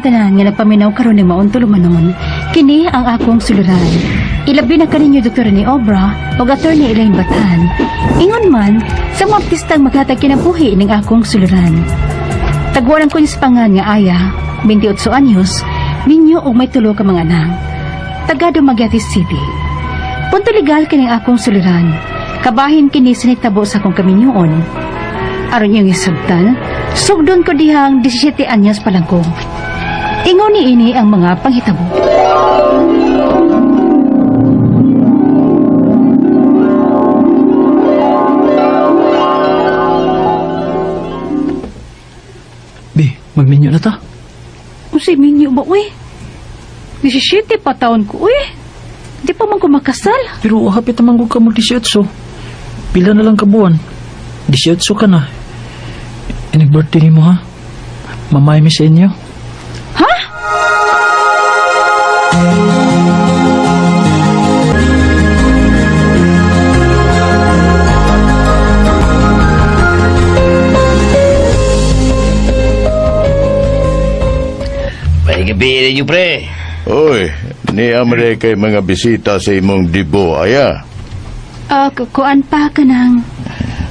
kaninyong tanan nga nagpaminaw karon ng maong tulumanon. Kini ang akong suluran. Ilabi na kaninyo Dr. ni Obra ug Attorney Elaine Batan. Ingon man sa mga artistang maghatag kinabuhi ning akong suluran. Tagwaran ko sa pangan nga Aya, 28 anyos, minyo og may tulo ka mga anak. Taga Dumaguete City. Punto legal kining akong suluran. Kabahin kini sa nitabo sa akong kaminyoon. Aron iyong isabtan, sugdon ko dihang 17 anyos pa lang ko. Ingon ni ini ang mga panghitabo. Bi, magminyo na ta. Unsay minyo ba, uy? 17 pa taon ko, uy. Di pa man ko makasal. Pero hapit naman ko ka mag 18. Pila na lang ka buwan. 18 ka na. E, nag-birthday mo ha? Mamay mi sa inyo. Ha? May gabi ninyo, pre. Oy, ni amre kay mga bisita sa imong dibo, aya. Kuan pa ka nang.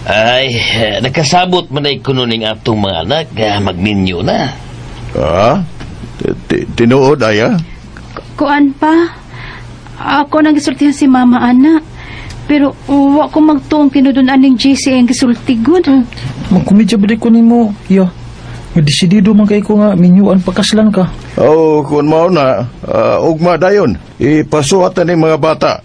Ay, nakasabot man ay kuno ning atong mga anak, magminyo na. Ha? Tinuod, aya? Kuan pa. Ako nang gisultihan si Mama Ana. Pero wa ko magtuong kinudun aning JC ang gisulti gud. Magkomedya ba di ko nimo? Yo. Desidido man kay ko nga minyuan pagkaslan ka. Oh, kung mao na, ugma dayon. Ipasuhat na ni mga bata.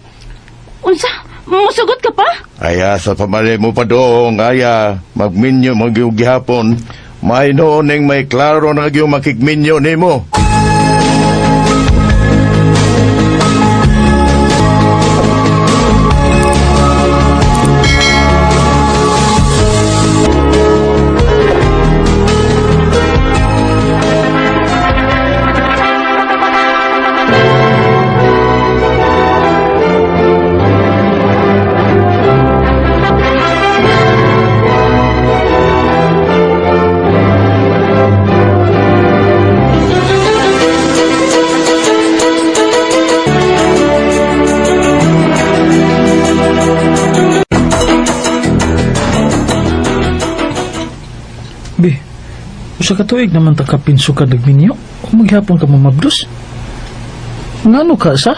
Unsa? Musugot ka pa? Aya, sa pamali mo pa doong, aya, magminyo magyugihapon. May noon ning may klaro na gyud makigminyo nimo. Bi, usa ka tuig naman ta kapinso ka nagminyo. O maghapon ka mamabdos. Ngano ka sa?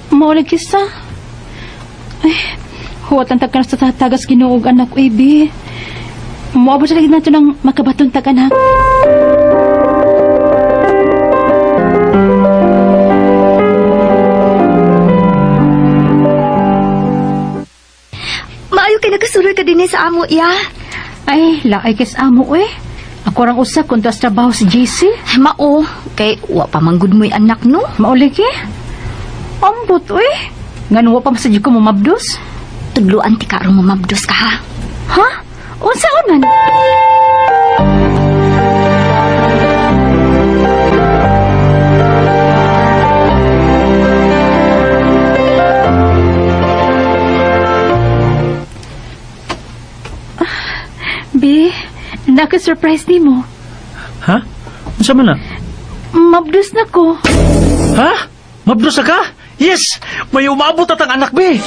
Mao lagi sa. Ay, huwat ang tagkanas sa tagas Ginoo og anak uy, bi. Moabot sa lagi nato ng makabaton tag anak. Maayo kay nakasulod ka dinhi sa amo, ya. Ay, laay kis amo eh. Ako rang usa kung tuwas trabaho si JC. Mao, kay wa pa man gud mo'y anak no. Mauli ki. Ambot uy. Ngano wa pa masadyo ko mamabdos? Tudloan ti ka aron mamabdos ka ha. Ha? Unsa man? Bi, naka-surprise nimo. Ha? Unsa man na? Mabdos na ko. Ha? Mabdos na ka? Yes! May umabot at ang anak, bi!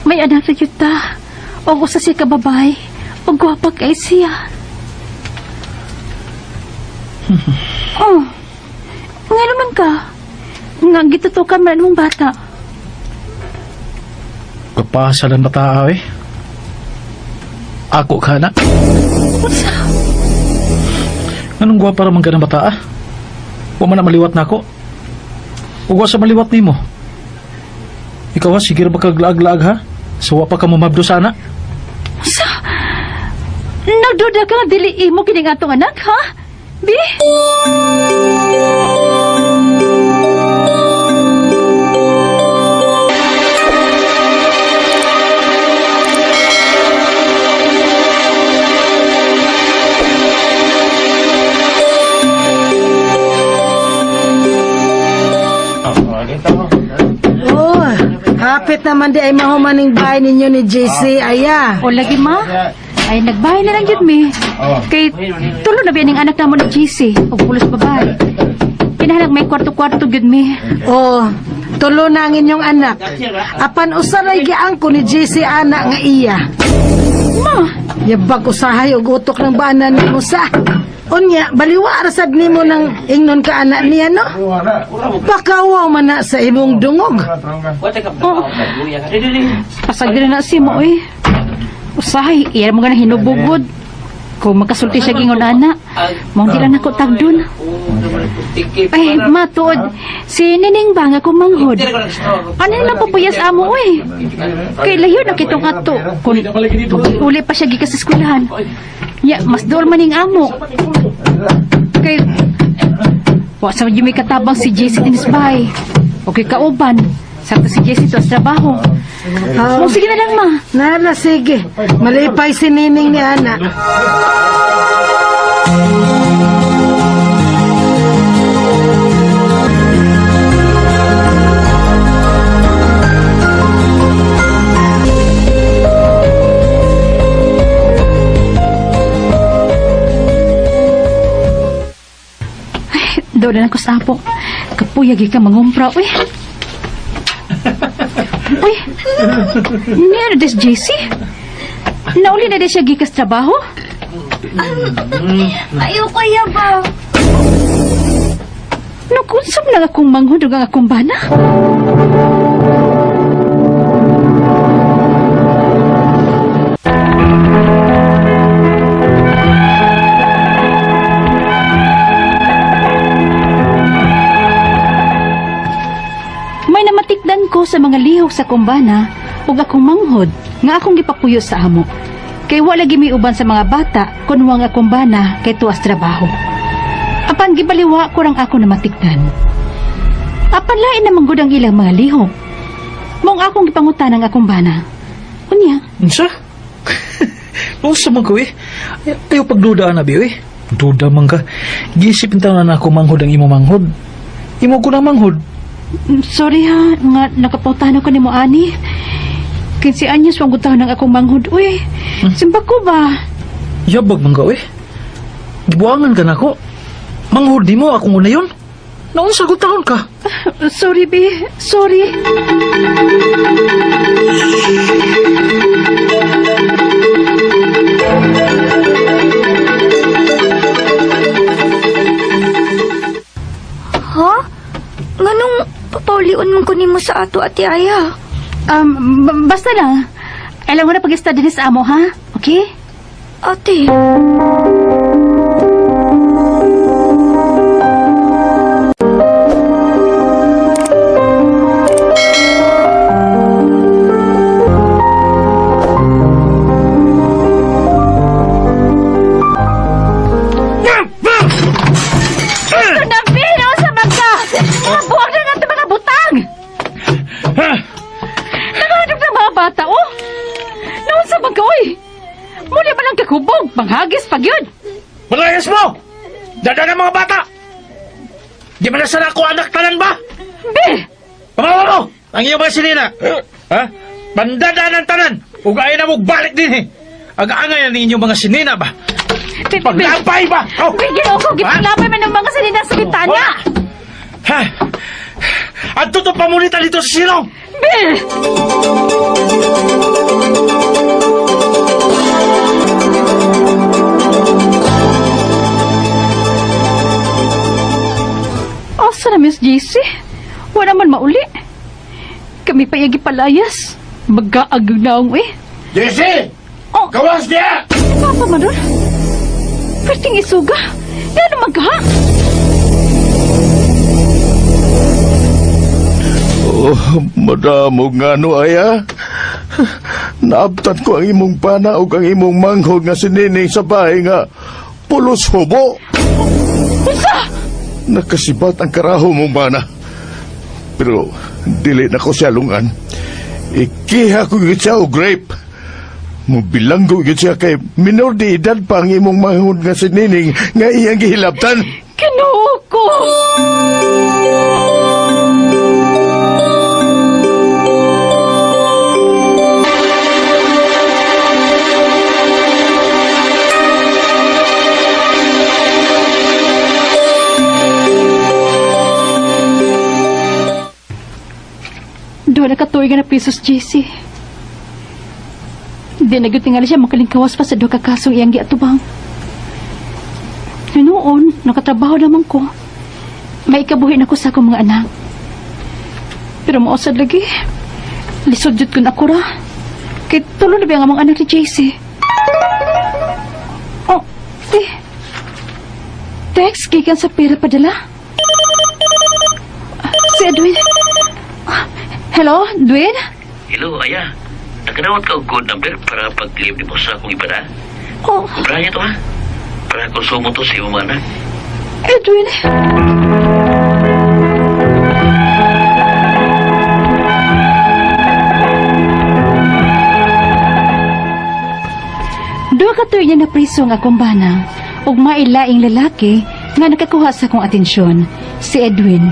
May anak na kita. O usa siya ka babae. O gwapa kay siya. Oh, nga naman ka. Nga gitutukan man mong bata. Kapasa lang bata, eh. Ako ka na. Unsa? Anong gwapa raman ka ng bata, ah? Wa man na maliwat na ako. Ug wa sa maliwat nimo. Ikaw ha, sige ra ba kag laag-laag ha? So wa pa ka mamabdo sana. Sa? Nagduda ka nga dili imo kining atong anak, ha? Bi? Oh, hapit naman di ay mahumaning bahay ninyo ni JC, aya. O lagi ma? Ay nagbahay na lang jud mi. Kay tulo na biya ning anak namo ni GC ug pulos babae. Pinahalag may kwarto-kwarto gyud mi. Oh, tulo na ang inyong anak. Apan usaray giangko ni JC ana nga iya. Ma, Yabag usahay og utok ng bana nimo sa. Unya, baliwa rasad nimo ng ingnon ka anak niya, no? Pakawaw man na sa imong dungog. oh. Pasag diri na si mo oy. Usahay, iya mo nga na hinubugod. Kung makasulti siya gingon ana, mong di lang nako tagdon. Ay, matuod. Si Nining ba nga kumanghod? Ano na pupuyas amo oy? Kay layo na kitong ato. Kung uli pa siya gikas sa eskwelahan. Ya, mas dool man ning amo. Kay wa sa may katabang si JC Tinis bay. Okay kauban. Sakto si JC to sa trabaho. Oh, Mong sige na lang ma. nala, sige. Malipay si Nining ni ana. Doon na lang ko sa apo. Kapuyag ka mangumpra, uy. Uy. Niya des JC. Nauli na des siya gikas trabaho. Ayoko ya ba? Nakunsam lang akong manghod ug ang akong bana. May namatikdan ko sa mga lihok sa kumbana ug akong manghod nga akong gipapuyo sa amo. Kay wala lagi may uban sa mga bata kun wa nga akong bana kay tuwas trabaho. Apan gibaliwa ko rang ako namatikdan. Apan lain naman gud ang ilang mga lihok. Mong akong gipangutan ang akong bana. Unya, Unsa? Unsa man ko eh? Ayaw pagduda na bi eh. Duda man ka. Gisip taon na ako manghod ang imo manghod. Imo ko na manghod. sorry ha, nga nakapautahan ako nimo ani. 15 anyos wang gutahan ang akong manghod. Uy, simba ko ba? Yabag man ka eh. Gibuangan ka nako. Manghod di mo akong una yun. Naunsa ko taon ka? Sorry, be. Sorry. Ha? Nganong papaulion man ko nimo sa ato, Ate Aya? Basta lang. Alam mo na pag-study sa amo, ha? Okay? Ate. Ito na, Vino, sa mga! Mga buwag na nga ito, mga butang! Nakahanap ng mga bata, oh! Noon sa mga, oy! Muli ba lang kakubog? Manghagis pag yun! Malayas mo! Dada ng mga bata! Di ba na sana ako anak tanan ba? Be! Pamawa mo! Ang iyong mga sinina! Ha? Pandada ng tanan! Ug ayaw na mo balik din eh! Agaangay na ninyo mga sinina ba? Be, be, Paglampay ba? Oh! be, ginoo ko, gipaglapay man ng mga salina sa bintana! Ha? At totoo pamunita dito sa silong! Be! Asa na, Miss JC? Wala man mauli. Kami pa yagi palayas. Mag-aagaw na ang eh. Jesse! Oh, Gawas niya! Papa man doon. Perting isuga. Yan ang magha. Oh, madamog nga no, Aya. Naabtan ko ang imong pana o ang imong manghod nga sinining sa bahay nga pulos hubo. Unsa? Nakasibat ang karaho mong bana. Pero dili na ko siya lungan. Ikiha ko gyud siya og grape. Mubilanggo gyud siya kay minor de edad pa ang imong manghod nga sinining nga iyang gihilabtan. Kinuo ko! Doon nakatuig nga na pesos, JC. Di na gyud tingali siya makalingkawas pa sa duha ka kasong iyang giatubang. Noon, nakatrabaho naman ko. May ikabuhi na ko sa akong mga anak. Pero mausad lagi. Lisod jud kun ako ra. Kay tulo na ba ang among anak ni JC? Oh, eh. Text gikan sa pera padala. Si Edwin. Ah, hello, Edwin? Hello, Aya. Nakadawat ka og code number para pag-leave ni mo sa akong ibada. Oh, Kubrahan niya to, ha? Para konsumo to sa imong mga anak. Edwin. Duha ka tuig niya napriso ang akong bana ug mailaing lalaki nga nakakuha sa akong atensyon, si Edwin.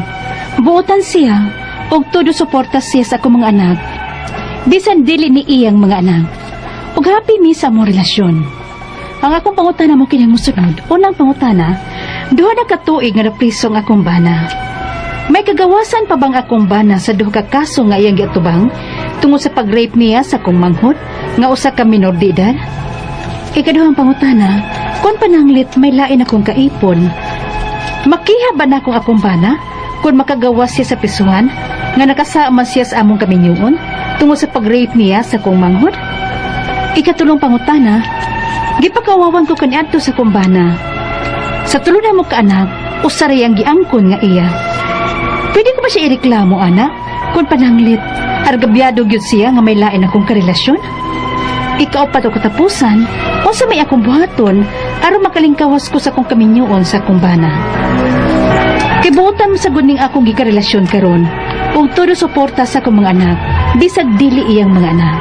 Buotan siya ug todo suporta siya sa akong mga anak. Bisan dili ni iyang mga anak. Ug happy mi sa among relasyon. Ang akong pangutana mo kinang musunod. Unang pangutana, duha na ka tuig nga napriso ang akong bana. May kagawasan pa bang akong bana sa duha ka kaso nga iyang giatubang tungod sa pag-rape niya sa akong manghod nga usa ka minor de edad? Ikaduhang pangutana, kung pananglit may lain akong kaipon, makiha ba na akong akong bana kung makagawas siya sa prisuhan nga nakasama siya sa among kaminyuon tungod sa pag-rape niya sa akong manghod? Ikatulong pangutana, gipakawawan ko kaniadto sa kumbana. Sa tulo na mo kaanak, usaray ang giangkon nga iya. Pwede ko ba siya ireklamo, anak? Kung pananglit, argabyado gyud siya nga may lain akong karelasyon? Ikaw pa to katapusan, unsa may akong buhaton, aron makalingkawas ko sa akong kaminyoon sa akong bana. Kibutan mo sa ning akong gikarelasyon karon, ug todo suporta sa akong mga anak, bisag dili iyang mga anak.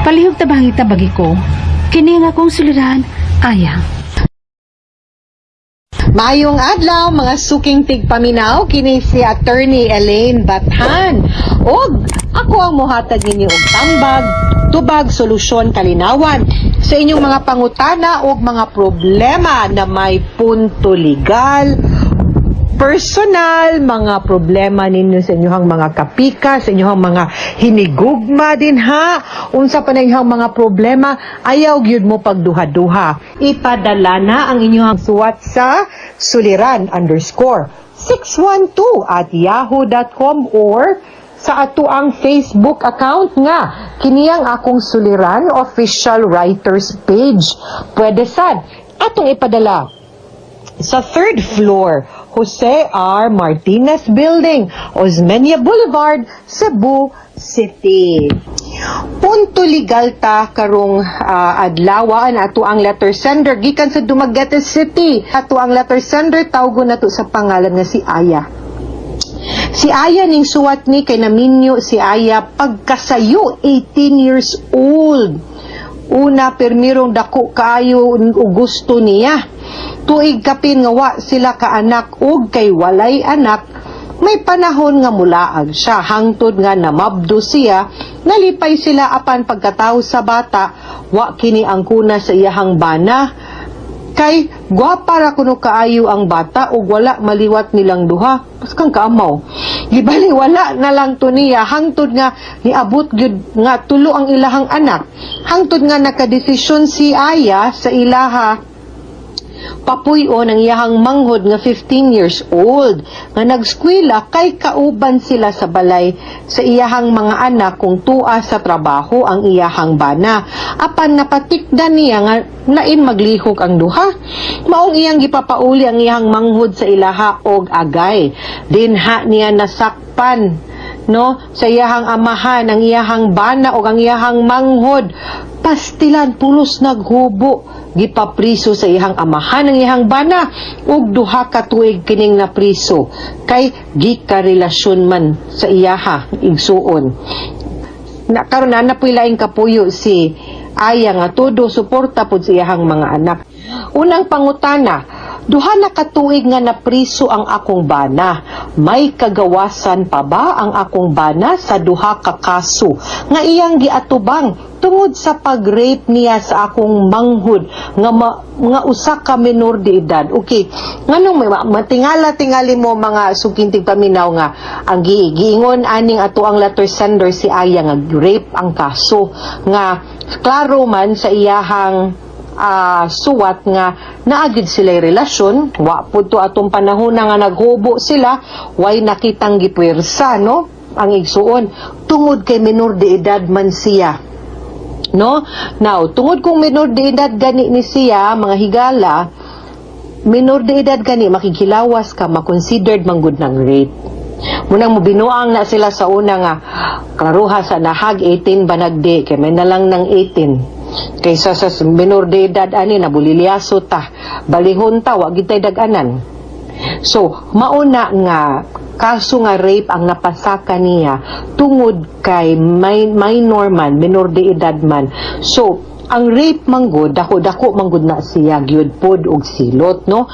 Palihog tabangi tabagi ko, kini ang akong suliran, Aya. Maayong adlaw mga suking tigpaminaw, kini si Attorney Elaine Bathan. Og ako ang mohatag ninyo og tambag, tubag, solusyon, kalinawan sa inyong mga pangutana og mga problema na may punto legal, personal, mga problema ninyo sa inyong mga kapika, sa inyong mga hinigugma din ha. Unsa pa na inyong mga problema, ayaw gyud mo pagduha-duha. Ipadala na ang inyong suwat sa suliran_612@yahoo.com or sa ato ang Facebook account nga kiniyang akong Suliran Official Writers page. Pwede sad atong ipadala sa third floor, Jose R. Martinez Building, Osmeña Boulevard, Cebu City. Punto legal ta karong adlaw ato ang letter sender gikan sa Dumaguete City. Ato ang letter sender tawgon nato sa pangalan nga si Aya. Si Aya ning suwat ni kay naminyo si Aya pagkasayo 18 years old. Una permirong dako kaayo og gusto niya. Tuig kapin nga wa sila kaanak og kay walay anak, may panahon nga mulaag siya hangtod nga namabdo siya, nalipay sila apan pagkatawo sa bata, wa kini ang kuna sa iyahang bana. Kay gwapa ra kuno kaayo ang bata ug wala maliwat nilang duha. Pas kang kaamaw. Gibali wala na lang to niya hangtod nga niabot gyud nga tulo ang ilahang anak. Hangtod nga nakadesisyon si Aya sa ilaha papuy-on ang iyahang manghod nga 15 years old nga nagskwela kay kauban sila sa balay sa iyahang mga anak kung tua sa trabaho ang iyahang bana. Apan napatikdan niya nga lain maglihok ang duha. Maong iyang gipapauli ang iyahang manghod sa ilaha og agay. Dinha niya nasakpan no, sa iyahang amahan, ang iyahang bana o ang iyahang manghod. Pastilan, pulos naghubo, gipapriso sa iyahang amahan ang iyahang bana ug 2 ka tuig kining napriso kay gikarelasyon man sa iyaha igsuon. Na karon na napuy laing kapuyo si Aya nga todo suporta pud sa iyahang mga anak. Unang pangutana, 2 na ka tuig nga napriso ang akong bana. May kagawasan pa ba ang akong bana sa duha ka kaso nga iyang giatubang tungod sa pag-rape niya sa akong manghod nga usa ka menor de edad? Okay, nganong may matingala tingali mo, mga suking tigpaminaw, nga ang giingon aning ato ang letter sender, si Aya, nga rape ang kaso, nga klaro man sa iyahang suwat nga naa gyud sila relasyon, wa pud to atong panahon na nga naghubo sila, way nakitang gipuwersa, no, ang igsuon tungod kay menor de edad man siya, no? Now, tungod kung menor de edad gani ni siya, mga higala, menor de edad gani, makikilawas ka, makonsidered manggod ng rape. Munang mobinuang na sila sa una nga klaruha sa nahag 18 ba nagdi kay may na lang ng 18 kaysa sa menor de edad ani nabulilyaso ta, balihon ta, wa gyud tay dag-anan. So, mauna nga kaso nga rape ang napasaka niya tungod kay minor man, minor de edad man. So, ang rape manggod, dako-dako manggod na siya gyud pod og silot, no?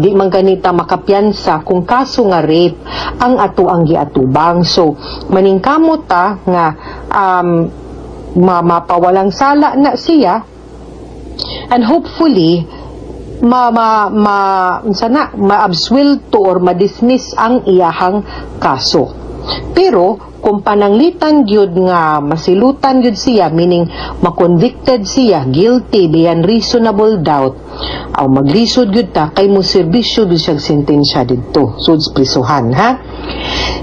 Di man ganita makapiyansa kung kaso nga rape ang ato ang giatubang. So, maningkamot ta nga mapawalang sala na siya and hopefully ma ma ma unsa na, maabswelto or ma-dismiss ang iyahang kaso. Pero kung pananglitan gyud nga masilutan gyud siya, meaning ma-convicted siya, guilty beyond reasonable doubt, aw maglisod gyud ta kay mo serbisyo gyud siyang sentensya didto sud prisuhan, ha.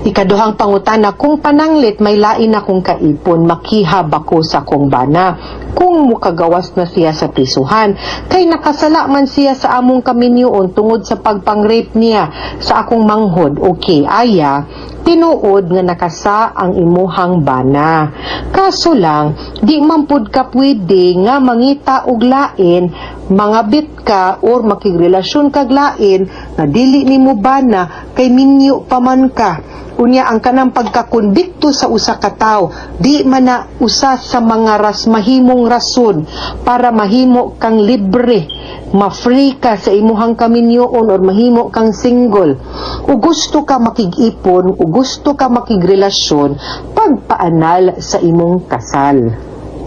Ikaduhang pangutana, kung pananglit may lain akong kaipon, makiha ba ko sa akong bana kung mukagawas na siya sa prisuhan? Kay nakasala man siya sa among kaminyoon tungod sa pagpang-rape niya sa akong manghod. Okay, Aya, tinuod nga nakasa ang imuhang bana. Kaso lang, di man pud ka pwede nga mangita og lain, mangabit ka or makigrelasyon kag lain nga dili nimo bana kay minyo pa man ka. Unya, ang kanang pagkakonbikto sa usa ka tawo, di man na usa sa mga mahimong rason para mahimo kang libre, ma-free ka sa imuhang kaminyoon or mahimo kang single. O gusto ka makig-ipon, o gusto ka makigrelasyon, pagpaanal sa imong kasal.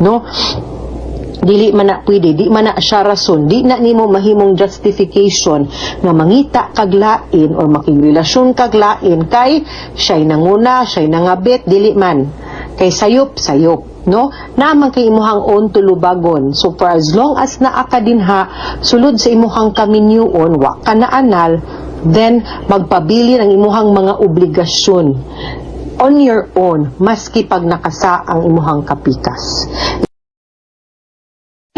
No? Dili man na pwede, di man na siya rason, di na nimo mahimong justification nga mangita kag lain or makigrelasyon kag lain kay siya'y nanguna, siya'y nangabit, dili man. Kay sayop, sayop, no? Naman kay imuhang own tulubagon. So for as long as naa ka dinha, sulod sa imuhang kaminyoon, wa ka na anal, then magpabili ng imuhang mga obligasyon on your own, maski pag nakasa ang imuhang kapikas.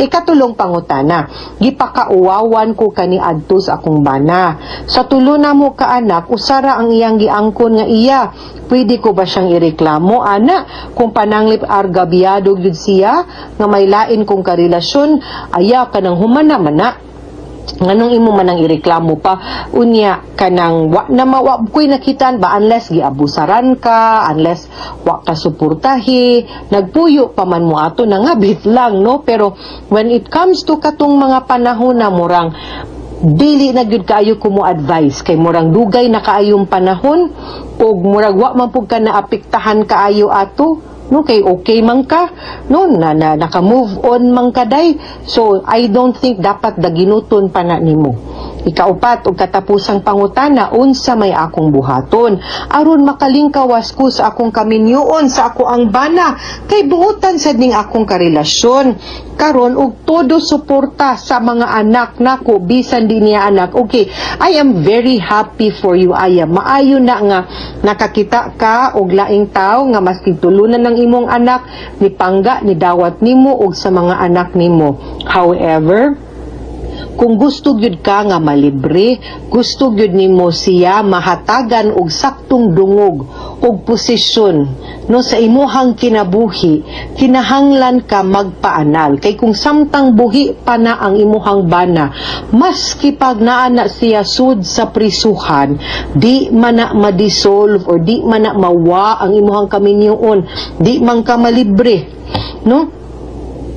Ikatulong pangutana, gipakauwawan ko kaniadto sa akong bana. Sa tulo na mo ka anak, usara ang iyang giangkon nga iya. Pwede ko ba siyang ireklamo, ana? Kung pananglip argabyado gyud siya, nga may lain kong karelasyon, aya ka nang humana mana. Nganong imo man ang ireklamo pa? Unya, kanang wa na mawa ko'y nakitaan ba, unless giabusaran ka, unless wa ka suportahi, nagpuyo pa man mo ato, nangabit lang, no? Pero when it comes to katong mga panahon na murang dili na gyud kaayo ko mo advice kay murang dugay na kaayong panahon ug murag wa man pud ka naapektahan kaayo ato, no, kay okay man ka, no, na naka-move on man ka day. So I don't think dapat daginuton pa na nimo. Ikaupat ug katapusang pangutana, unsa may akong buhaton aron makalingkawas ko sa akong kaminyoon sa ako ang bana kay buotan sad ning akong karelasyon karon ug todo suporta sa mga anak nako bisan di niya anak? Okay, I am very happy for you, Aya. Maayo na nga nakakita ka og laing tawo nga maski tulunan ng imong anak, ni pangga ni dawat nimo og sa mga anak nimo. However, kung gusto gyud ka nga malibre, gusto gyud nimo siya mahatagan og saktong dungog. og posisyon no sa imuhang kinabuhi, kinahanglan ka magpaanal kay kung samtang buhi pa na ang imuhang bana, maski pag naa na siya sud sa prisuhan, di man na ma-dissolve or di man na mawa ang imuhang kaminyoon, di man ka malibre, no?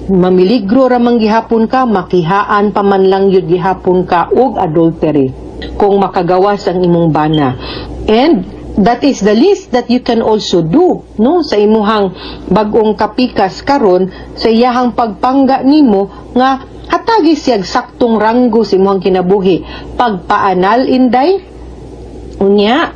Mamiligro ra man gihapon ka, makihaan pa man lang yun gihapon ka og adultery kung makagawas ang imong bana. And that is the least that you can also do, no, sa imuhang bag-ong kapikas karon sa iyahang pagpangga nimo nga hatagi siyag saktong ranggo sa imuhang kinabuhi. Pagpaanal, inday, unya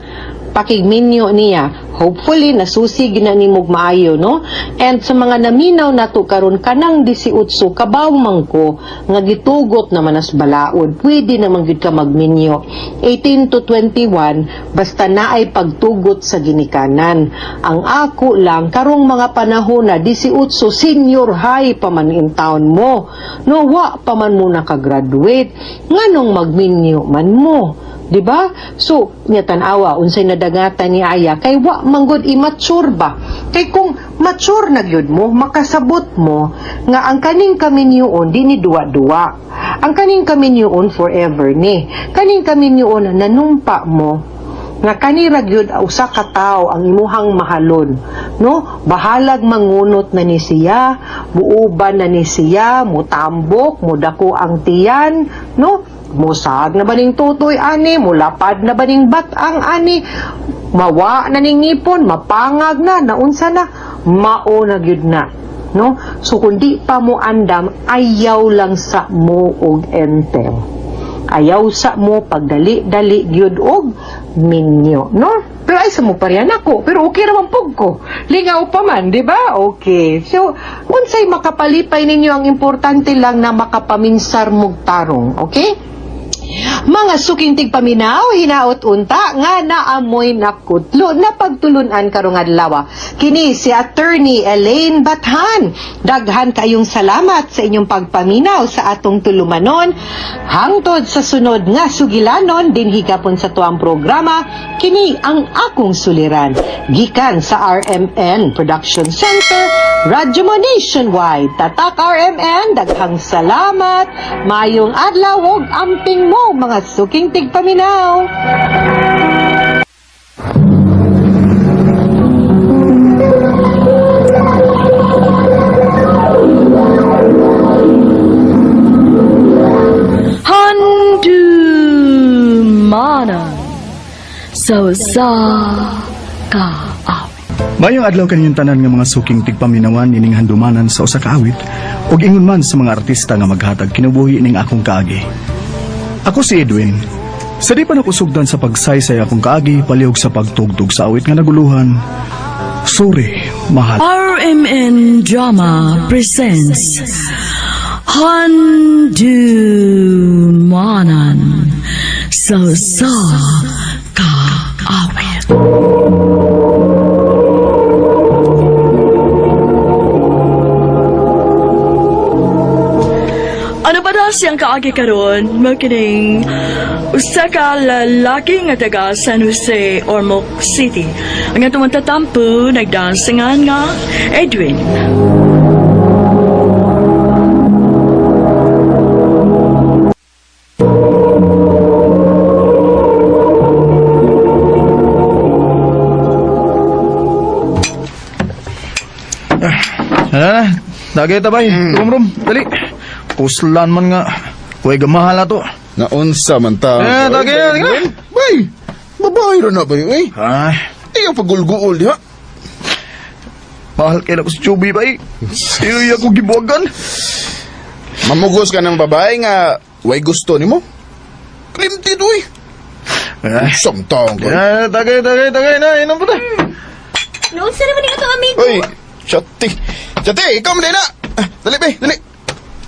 pakigminyo niya. Hopefully nasusi gina nimog maayo, no? And sa mga naminaw nato karon kanang 18, kabaw man ko nga gitugot naman as balaod, pwede naman gyud ka magminyo 18 to 21 basta naay pagtugot sa ginikanan. Ang ako lang, karong mga panahon na 18, senior high pa man in town mo, no? Wa pa man mo nakagraduate, nganong magminyo man mo? Di ba? So, nya tan-awa unsay nadangatan ni Aya kay wa manggod immature ba. Kay kung mature na gyud mo, makasabot mo nga ang kaning kaminyoon di ni duwa-duwa. Ang kaning kaminyoon forever ni. Kaning kaminyoon nanumpa mo nga kanira gyud usa ka tawo ang imuhang mahalon, no? Bahalag mangunot na ni siya, muuban na ni siya, mutambok, mudako ang tiyan, no? Musag na ba ning tutoy ani, mulapad na ba ning batang ani, mawa na ning ngipon, mapangag na, naunsa na, mao na gyud na, no? So kung di pa mo andam, ayaw lang sa mo og enter, ayaw sa mo pagdali-dali gyud og minyo, no? Pero ay sa mo parehan ako, pero okay ra man pug ko. Lingaw pa man, di ba? Okay. So, unsay makapalipay ninyo, ang importante lang na makapaminsar mog tarong, okay? Mga suking tigpaminaw, hinaot unta nga naamoy nakutlo na pagtulunan karong adlaw. Kini si Attorney Elaine Bathan. Daghan kayong salamat sa inyong pagpaminaw sa atong tulumanon. Hangtod sa sunod nga sugilanon dinhi gapon sa tuang programa, kini ang akong suliran. Gikan sa RMN Production Center, Radyo Mo Nationwide. Tatak RMN, daghang salamat. Mayong adlaw ug amping mo mga suking tigpaminaw. Handumanan sa usa ka awit. Mayong adlaw kaninyong tanan nga mga suking tigpaminawan ining handumanan sa usa ka awit ug ingon man sa mga artista nga maghatag kinabuhi ning akong kaagi. Ako si Edwin. Sa di pa nakusugdan sa pagsaysay akong kaagi palihog sa pagtugtog sa awit nga naguluhan. Sorry, mahal. RMN Drama presents Handumanan sa usa ka awit. Ano ba daw siyang kaagi karon? Makining usa ka lalaki nga taga San Jose, Ormoc City. Ang atong tatampo nagdansingan nga Edwin. Ano na, dagay tabay. Rum rum, dali. Kuslan man nga. Huwag gamahal na to. Naunsa man ta. Eh, tagay na, tagay na. Bay, babae ra na ba yun, eh? Ay, Ikaw pagulguol diha. mahal kay na ko si Chubby bay. Iyo ako gibuwagan. Mamugos ka ng babae nga way gusto nimo. Klimti uy. Eh, Samtang ka. eh, tagay, tagay, tagay na. Inom pa na. Noon sa naman yung atong amigo. Uy, chati. Chati, ikaw man na. Ah, dali be, dali.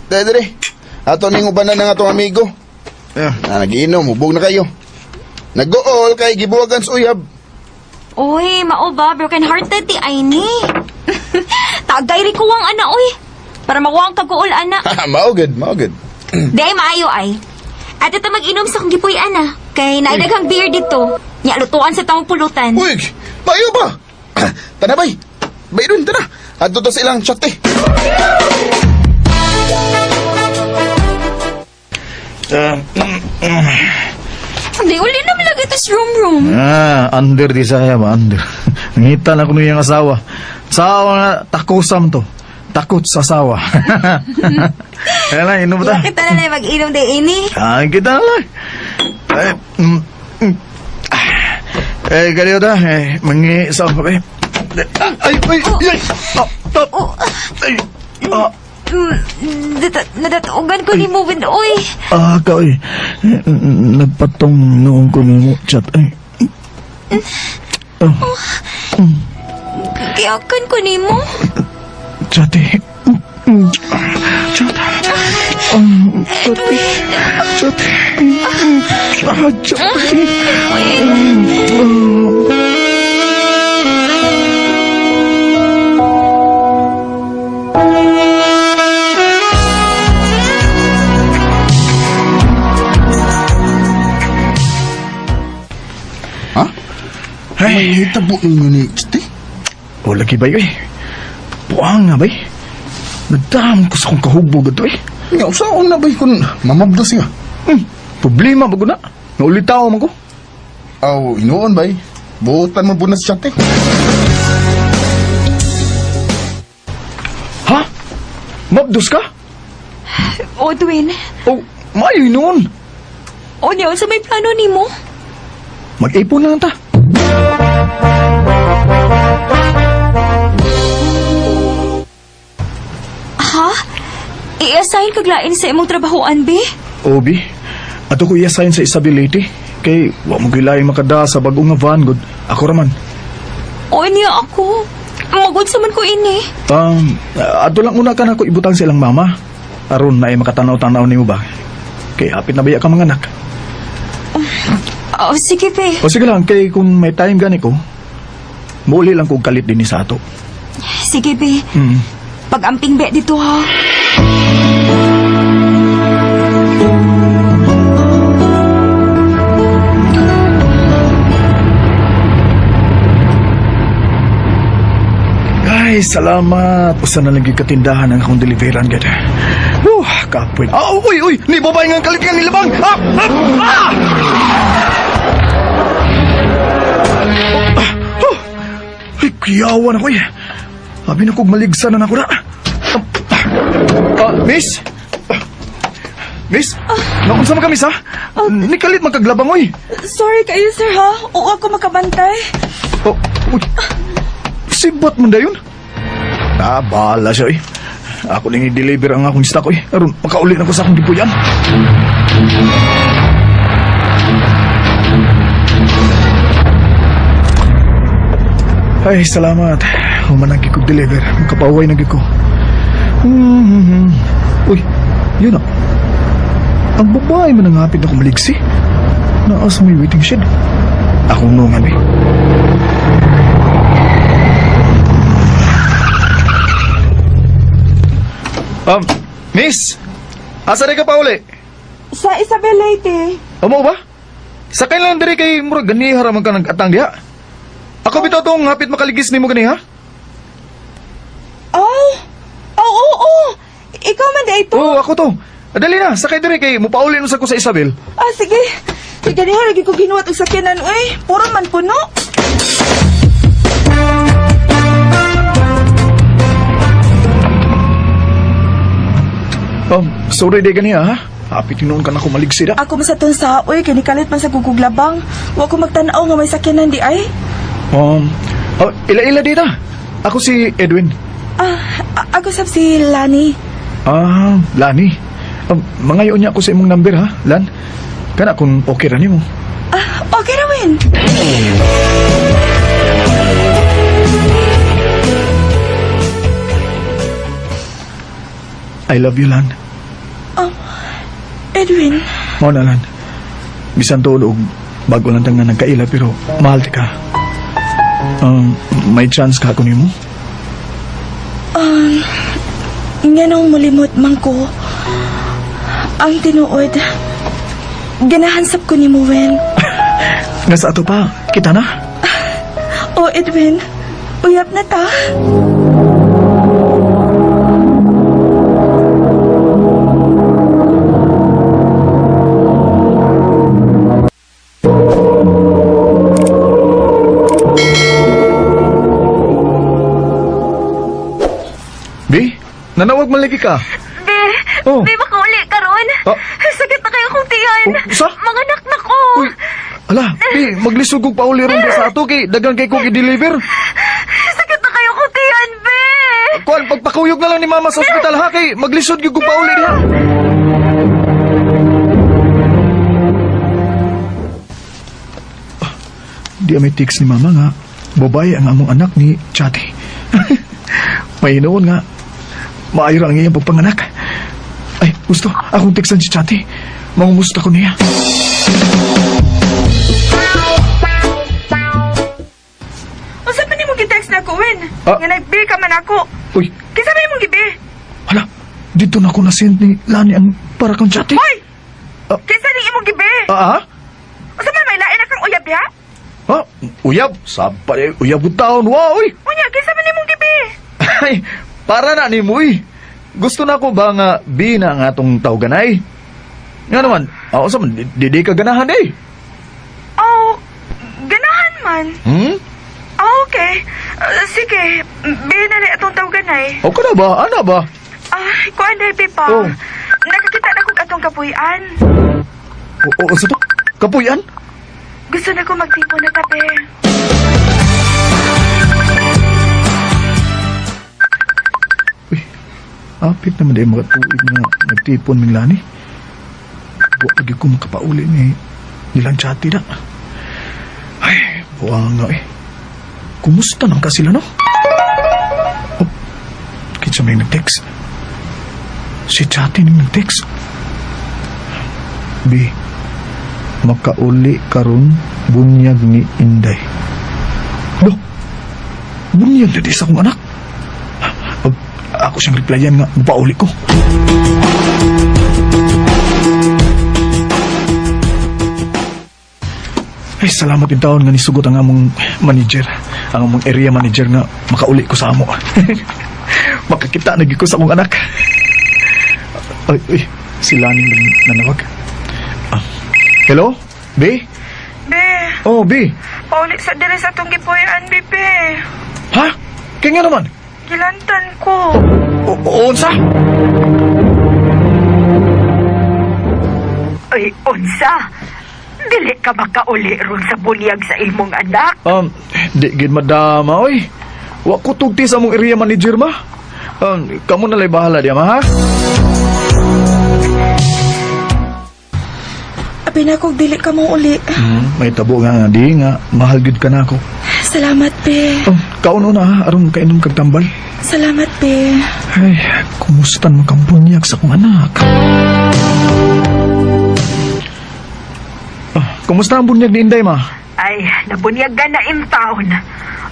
Dali, dali. Ato ning ubanan ng atong amigo. Eh, Ah, nagiinom, hubog na kayo. Nag-gool kay gibuwagan sa uyab. Uy, mao ba? Broken hearted ti ay ni. Tagay rin kuwang ana, uy. Para makuha ang kaguol, ana. Mao gud, mao gud. Di ay maayo ay. At ito mag-inom sa kong gipuy, ana. Kay naidaghang beer dito. Nya, lutuan sa taong pulutan. Uy, Mayo ba? Tana bay. Bay dun, tana. Adto ta sa ilang chat eh. Hindi, uli naman lagi ito sa room room. Ah, under di saya ba, under. Ngita na kuno yung asawa. Asawa nga, takusam to. Takot sa asawa. Kaya lang, inom ta. Kita na lang mag-inom day ini. Ah, kita na lang. Eh, Ah, Eh, kaliyo ta. Eh, mangi sa pa eh. Ah, ay, ay, ay. Ah, ah, ay, ah, Nadatugan ko ni mo, oy. ah, ka, oy. Eh, nagpatong noong ko nimo chat. Ay. Oh, Kiyakan ko ni mo. Chat eh. Chat. Chat. Chat. Ah, chat. Ha? May hitabo ninyo ni chat eh. O lagi ba eh? Buang nga ba eh? Nagdam ko sa kong kahubog ito eh. Nga, usaon na bay kung mamabdos nga. Problema ba ko na? Naulitaw man ko. Aw, inuon bay. Buotan mo bunas chat eh. Ha? Mabdos ka? Odwin, O, maayo noon. o niya, sa may plano ni mo? Mag-ipon na lang ta. Ha? I-assign kaglain sa imong trabahoan, be? Obi, ato ko i-assign sa Isabelity. Kay, wa mo gilaing makada sa bagong nga van, good. Ako raman. O niya ako. Magod sa man ko ini. Ato lang una ka na ko ibutang sa ilang mama. Aron na ay makatanaw-tanaw nimo ba? Kay hapit na baya ka mga anak. Oh, sige, be. O sige lang, kay kung may time gani ko, muli lang kong kalit din ni sa ato. Sige, be. Pag-amping be dito, ha? Ay, salamat. Usa na lang gyud katindahan ang akong deliveran gid. Whew, kapoy. Ah, uy, uy, ni babae nga kalit nga nilabang. Ah, ah, ah! Ah, oh. Ay, kuyawan ako eh. Abi na kog maligsan na nako na. Ah, ah, miss? Ah, Miss? Naunsa man kami sa? Nikalit man kaglabang oy. Sorry kayo, sir, ha? Oo ako makabantay. Oh, uy. Sibot man dayon. Ah, bahala siya eh. Ako ning i-deliver ang akong stock eh. Aron makauli na ko sa akong gipuyan. Ay, salamat. Humanagi kog deliver. Makapaway na gyud ko. Uy, yun ah. Ang babae man ang hapit na kumaligsi. Naa sa may waiting shed. Akong nungan eh. Miss! Asa rin ka pa uli? Sa Isabel Leyte. Amo ba? Sakay lang diri kay murag ganiha ra man ka nag-atang diha. Ako bitaw tong hapit makaligis nimo ganiha. Oh! Oo, oo, oo! Ikaw man di ito. Oo, ako to. Dali na, sakay diri kay mupauli mo sa ko sa Isabel. Ah, sige. Kay ganiha lagi ko ginuhat og sakyanan, uy. Puro man puno. Sorry di ganiha ha. Hapit noon ka na ko maligsi da. Ako man sa tong sa, uy, kay nikalit man sa guguglabang. Wa ko magtan-aw nga may sakyanan di ay. Oh, ila-ila dita. Ako si Edwin. Ah, ako sab si Lani. Ah, Lani. Mangayon niya ako sa imong number ha, Lan. Kana kung okay ra nimo. Ah, okay ra win. I love you, Lan. Edwin, Mao na lan. Bisan tuod og bago lang tang nga nagkaila pero mahal ti ka. May chance ka ako nimo? nganong mulimot man ko. Ang tinuod, ganahan sab ko ni mo, Wen. Nga sa ato pa, kita na. Oh, Edwin, uyab na ta. B, nanawag man lagi ka. Be, Oh. be, makauli karon. Ah. Sakit na kayo kong tiyan. Oh, sa? Manganak na ko. Uy, ala, B, maglisod kog pauli ron ba sa ato kay dagan kay kog i-deliver. Sakit na kayo kong tiyan, be. Kuan, pagpakuyog na lang ni mama sa ospital ha kay maglisod gyud kog pauli diha. Ah, di may text ni mama nga, babae ang among anak ni Chati. May hinuon nga, maayo ra ang iyang pagpanganak. Ay, gusto, akong textan si Chati. Mangumusta ko niya. Unsa pa nimo gi-text na ko, Win? Ah. Nga nag-bill ka man ako. Uy, Kinsa ba imong gibi? hala, dito na ako nasend ni Lani ang para kang Chati. Hoy! Ah. Kinsa ning imong gibi? Ah, ah? Unsa man may lain na kang uyab diha? Ha? Uyab? Sabay, uyab ko taon. Wow, uy! Unya, kinsa man imong gibi? Ay, para na ni mo, uy. Gusto na ko ba nga bi na nga atong tawganay? Nga naman, ako sa man, di ka ganahan eh. Oh, ganahan man. Hmm? Ah, okay. Sige, bi na rin atong tawganay. O ka na ba? Ana ba? Ah, kuan dahil pa. Oh. Nakakita na kog atong kapuy-an. O, sa to? Kapuyan? Gusto na ko magtipon na tabi. Uy, apit naman di mga tuig nga nagtipon ming lani. Wa pag ko makapauli ni nilang chati na. Ay, buwang nga eh. Kumusta nang ka sila no? Oh, kinsa may nag-text. Si Chati ning nag-text. B, makauli karon bunyag ni Inday. Lo, bunyag na di sa akong anak. Ako siyang replyan nga, pauli ko. Ay, salamat in taon nga nisugot ang among manager, ang among area manager nga makauli ko sa amo. Makakita na gyud ko sa akong anak. Ay, uy, sila ning nanawag. Ah, hello? B? Be, Oh, B. pauli sa diri sa atong gipuy-an, be. Ha? Kaya nga naman. Gilantan ko. O, unsa? Ay, unsa? Dili ka makauli ron sa bunyag sa imong anak. Di gid madama oy. Wa ko tugti sa among area manager ma. Kamo na lay bahala diya ma ha. Abi na kog dili ka mo uli. May tabo nga nga di nga mahal gid ka na ako. Salamat, be. Kauno na ha, aron kainom kag tambal. Salamat, be. Ay, kumusta man kang bunyag sa akong anak? Ah, kumusta ang bunyag ni Inday ma? Ay, nabunyagan na in town.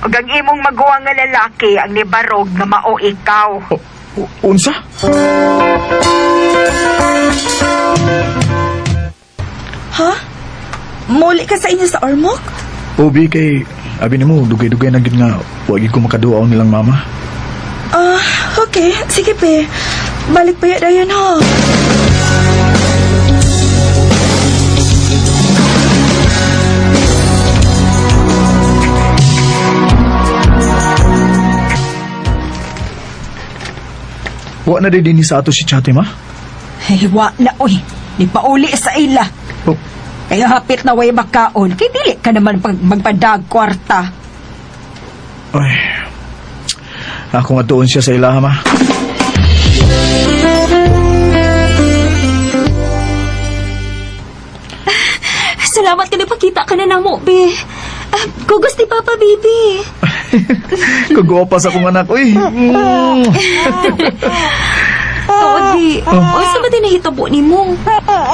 Ug ang imong maguwang nga lalaki ang nibarog nga mao ikaw. Unsa? Ha? Muli ka sa inyo sa Ormoc? Obi kay abi nimo dugay-dugay na gid nga wa gid ko makaduaw nilang mama. Ah, okay. Sige, be. Balik pa dayon, ha? Wa na din sa ato si Chate ma. Hey, wa na oy. Di pauli sa ila. Oh. Kaya hapit na way makaon. Kay dili ka naman pag magpadag kwarta. Ay. Ako nga doon siya sa ilaha, ma. Salamat ka nagpakita ka na namo, be. Ah, gugos ni Papa, baby. Kagwapas akong anak, uy. Tuod, di. Unsa ba din nahitabo nimo?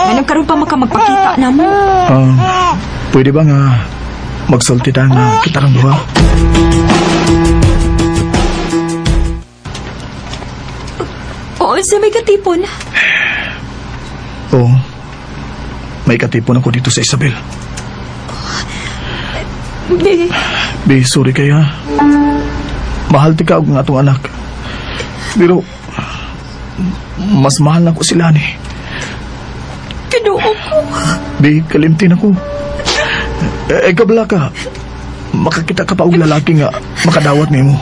Anong karon pa maka magpakita na mo? Pwede ba nga magsulti ta nga kita rang duha? Oo, sa may katipon. Oo. May katipon ako dito sa Isabel. Be, Be, sorry kay ha. Mahal ti ka og nga atong anak. Pero mas mahal na ko sila ni. Kinuo ko. Be, kalimtin ako. Eh, kabla ka. Makakita ka pa og lalaki nga makadawat nimo.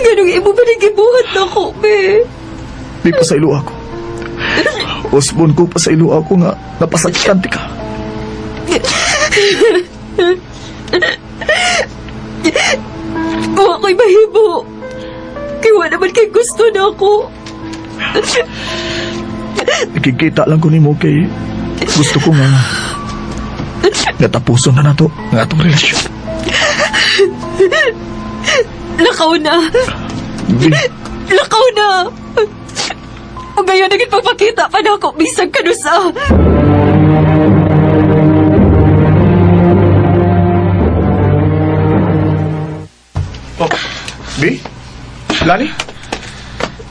Ganong imo ba nagibuhat na ko, be? Be, pasaylo ako. Usbon ko, pasaylo ako nga napasakitan ti ka. Wa ko'y mahimo. Kay wa naman kay gusto na ako. Nakikita lang ko nimo kay gusto ko nga natapuson na nato ang atong relasyon. Lakaw na. Be, Lakaw na. O ngayon, naging pagpakita pa na ako bisag kanusa. Oh, B? Lani?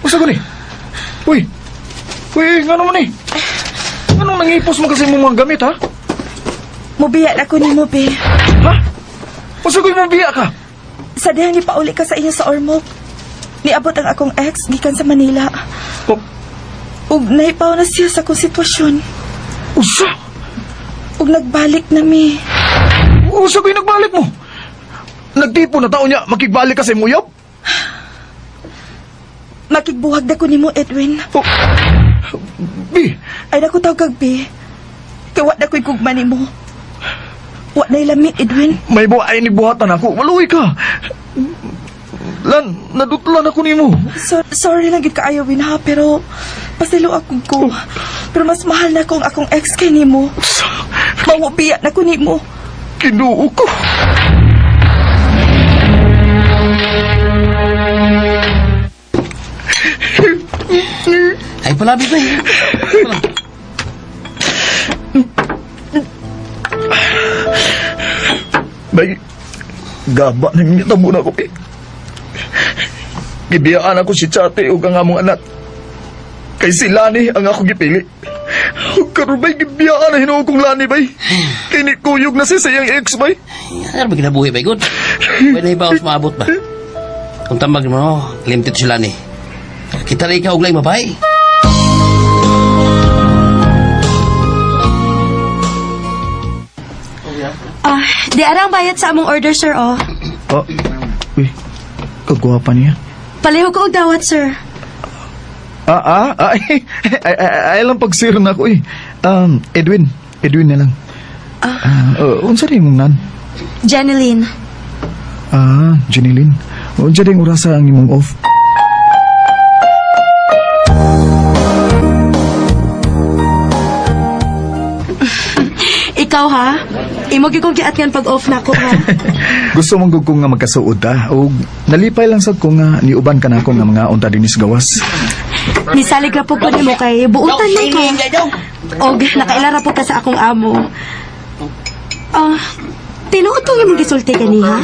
Usa ko ni? Uy! Uy, nga naman eh? Anong nangipos mo kasi mong mga gamit, ha? Mubiya na ko nimo, be. Ha? Usa ko yung biya ka? Sa dihang nipauli ka sa inyo sa Ormoc. Niabot ang akong ex gikan sa Manila. Oh, Ug nahipaw na siya sa akong sitwasyon. usa! Ug nagbalik na mi. Usa ko yung nagbalik mo! Nagtipo na tao niya, makigbalik ka sa imong uyab? Makigbuhag na ko nimo, Edwin. Oh, B, Ay nako tawag kag be. Kay wa na ko'y gugma nimo. Wa na'y lami, Edwin. may buhay ni buhatan ako. Maluwi ka. Lan, nadutlan ako nimo. So, sorry lang gid kaayo Win ha, pero pasilo ako ko. Pero mas mahal na ko ang akong ex kay nimo. Mawubiya na ko nimo. Kinuo ko. Ay, palabi ba eh. Bay, gaba na yung tabo na ko, eh. Gibiyaan ako si Chate ug ang among anak. Kay si Lani ang ako gipili. Ug karon bay, gibiyaan na hinuon kong Lani, bay. Kay ni kuyog na siya sa iyang ex, bay. Ano ba kinabuhi ba, good? Pwede ba ako maabot ba? Kung tambag mo, limited sila ni. Kita rin ikaw uglay mabay. Ah, di arang bayad sa among order, sir, oh. Oh, uy, kagwapa niya. Paliho ko og dawat, sir. Ay, ay, ay, ay lang pagsiro na ako, eh. Edwin, Edwin na lang. Ah, unsa rin imong nan? Janeline. Ah, Jeneline. Unsa din orasa ang imong off? Ikaw ha? Imo gyud kong giatngan pag off na ko ha. Gusto mong gug ko nga magkasuod ta og nalipay lang sad ko nga niuban ka nako nga mga unta dinis gawas. Nisalig ra po ko nimo kay buutan man ko. Og nakaila ra po ka sa akong amo. Ah, tinuod tong imong gisulti kaniha?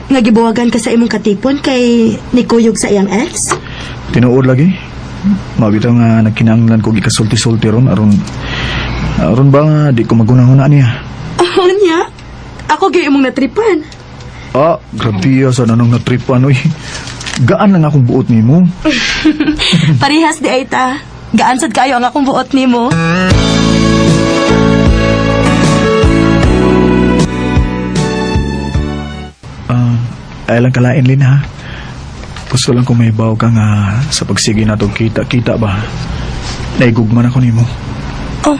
Nga gibuwagan ka sa imong katipon kay nikuyog sa iyang ex? Tinuod lagi. Mabitaw nga nagkinahanglan ko gikasulti-sulti ron aron aron ba nga di ko magunahuna niya. Oh, niya. Ako gyud imong natripan. Ah, grabe ah, sa nanong natripan oy. Gaan lang akong buot nimo. Parehas di ay ta. Gaan sad kayo ang akong buot nimo. Ah, ay lang kalain Lin ha. Gusto lang kung may baw ka nga sa pagsige natong kita-kita ba. Naigugman ako nimo. Oh,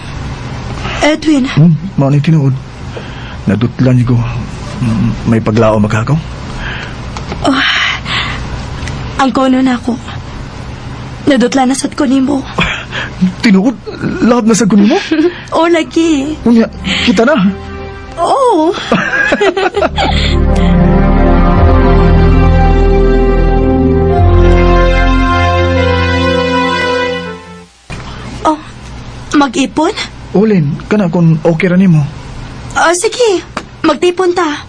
Edwin. Mao ni tinuod. Nadutlan ko. May paglao makakaw. Ang kono na ako. Nadutla na sad ko nimo. Tinuod, love na sa kunin mo. Oh, lagi. Unya, kita na. Oo. Oh, mag-ipon? Ulin, kana kung okay ra nimo. Oh, sige. Magtipon ta.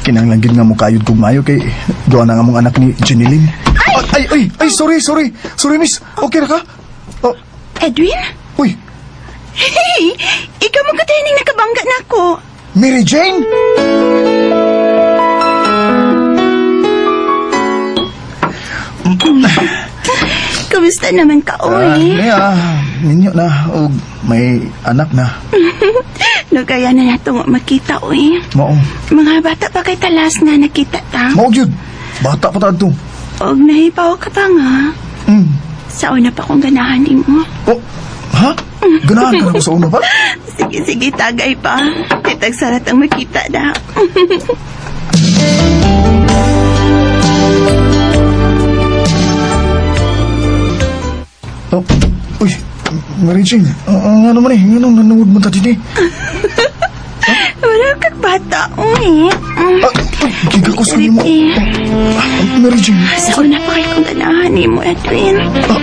Kinahanglan gid nga mokayod kog maayo kay duha na nga mong anak ni Jeneline. Ay! Ay, ay, ay, sorry, sorry. Sorry, miss. Okay ra ka? Oh, Edwin? Uy, Hey! Ikaw mo katining nakabangga na ako. Mary Jane! Kamusta naman ka, oy? Niya, ninyo na. Og may anak na. Nagaya na nato nga makita, oy. Mao. Mga bata pa kay talas nga nakita ta. Mao gyud. Bata pa ta adto. Og nahibaw ka pa nga. Sa una pa kong ganahan nimo. Oh, ha? Ganahan ka na ko sa una pa? Sige, sige, tagay pa. Kitag sarat ang makita na. Oh, uy, Mary Jane, ano man eh, nganong nanood mo ta dini? Wala kag bata, oy. Ah, uy, giga ko sa nimo. Ah, Mary Jane. Sa una pa kay kong ganahan nimo, Edwin. Ah,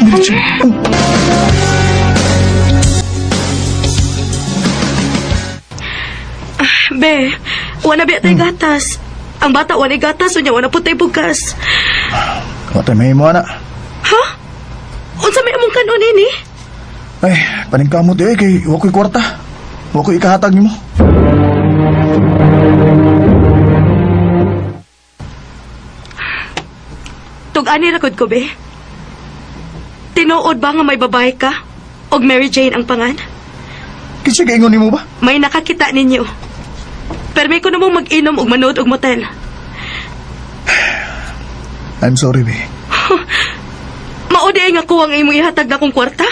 Mary Jane. Oh. Be, wala biya tay gatas. Ang bata wala gatas, unya wala po tay bugas. Wa tay mahimo ana. Ha? Unsa may among kanon ini? Ay, paningkamot eh kay wa ko'y kwarta. Wa ko'y ikahatag nimo. Tug-ani ra gud ko, be. Tinuod ba nga may babae ka? Og Mary Jane ang pangan? Kinsa gaingon nimo ba? May nakakita ninyo. Pero may ko namang mag-inom og manood og motel. I'm sorry, be. Mao di ay nga kuwang imong ihatag na kong kwarta?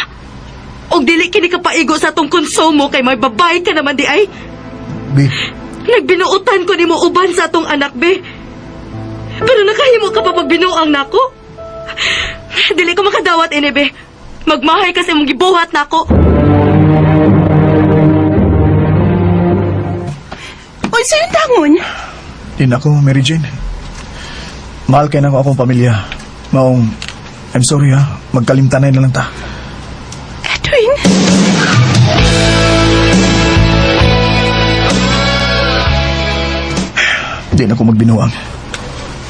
Og dili kini kapaigo sa atong konsumo kay may babae ka naman di ay. Be, Nagbinuotan ko nimo uban sa atong anak, be. Pero nakahimo ka pa pagbinuang nako. Dili ko makadawat ini, be. Magmahay kasi mong gibuhat nako. Uy, sa'yo tangon? Din ako, Mary Jane. Mahal kay nako akong pamilya. Maong, I'm sorry ha. Magkalimtanay na lang ta. Edwin? Di na ko magbinuang.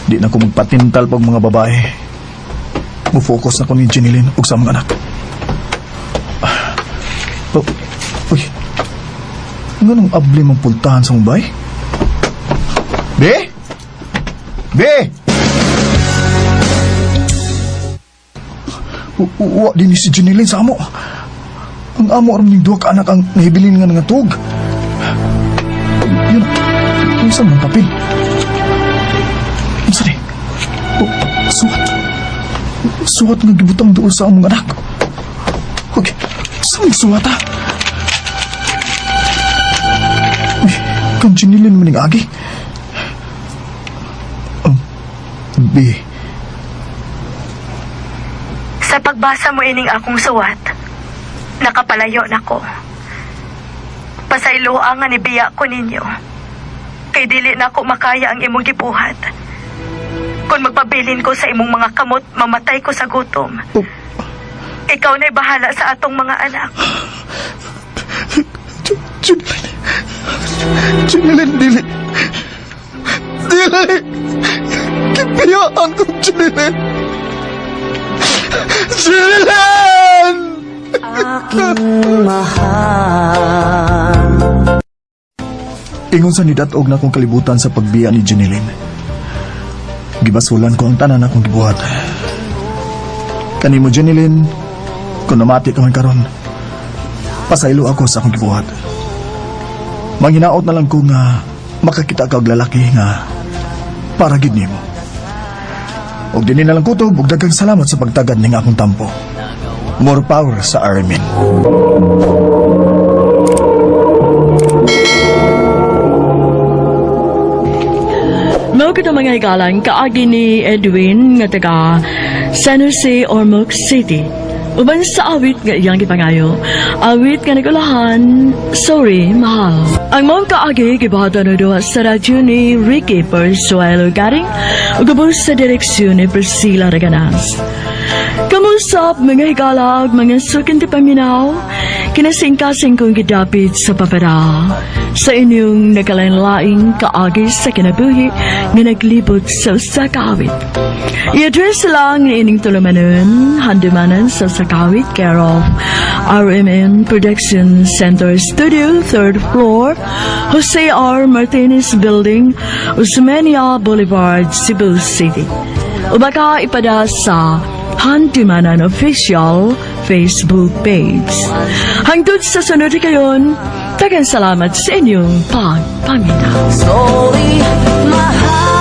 Di na ko magpatintal pag mga babae. Mo-focus na ko ni Jeneline ug sa mga anak. Oh, uy. Nganong abli mong pultahan sa Mumbai? Be? Be! Wa din ni si Jeneline sa amo. Ang amo aron ning duha ka anak ang nahibilin nga nangatug. Yun. Unsa man papel? Unsa ni? Oh, suwat. Suwat nga gibutang doon sa among anak. Okay, sa mong suwat ha? Uy, kang Jeneline man ning agi. B. Sa pagbasa mo ining akong suwat, nakapalayo na ko. Pasayloa nga nibiya ko ninyo. Kay dili na ako makaya ang imong gibuhat. Kung magpabilin ko sa imong mga kamot, mamatay ko sa gutom. Oh. Ikaw na'y bahala sa atong mga anak. Jeneline. Jeneline, dili. Dili. Kipiyaan ko, Jeneline. Jeneline! Aking mahal. Ingon sa nidatog na akong kalibutan sa pagbiya ni Jeneline. Gibasulan ko ang tanan akong gibuhat. Kanimo, Jeneline, kung namati ka man karon, pasaylo ako sa akong gibuhat. Manghinaot na lang ko nga makakita ka og lalaki nga para gid nimo. Og dinhi na lang kutob ug daghang salamat sa pagtagad ning akong tampo. More power sa Armin. Mao kita mga higalan kaagi ni Edwin nga taga San Jose, Ormoc City. Uban sa awit nga iyang gipangayo. Awit nga nagulahan, "Sorry, Mahal." Ang maong kaagi gibuhatan na duha sa radyo ni Ricky Persuelo Garing ug ubos sa direksyon ni Priscilla Reganas. Kamusap mga higala ug mga suking paminaw. Kinasingkasing kong gidapit sa papara sa inyong nakalain-laing kaagi sa kinabuhi nga naglibot sa usa ka awit. I-address lang ining tulumanon, Handumanan sa Usa Ka Awit, care of RMN Production Center Studio, third floor, Jose R. Martinez Building, Osmeña Boulevard, Cebu City. O baka ipada sa Handumanan Official Facebook page. Hangtod sa sunod kayon, daghang salamat sa inyong pagpaminaw. Sorry, mahal.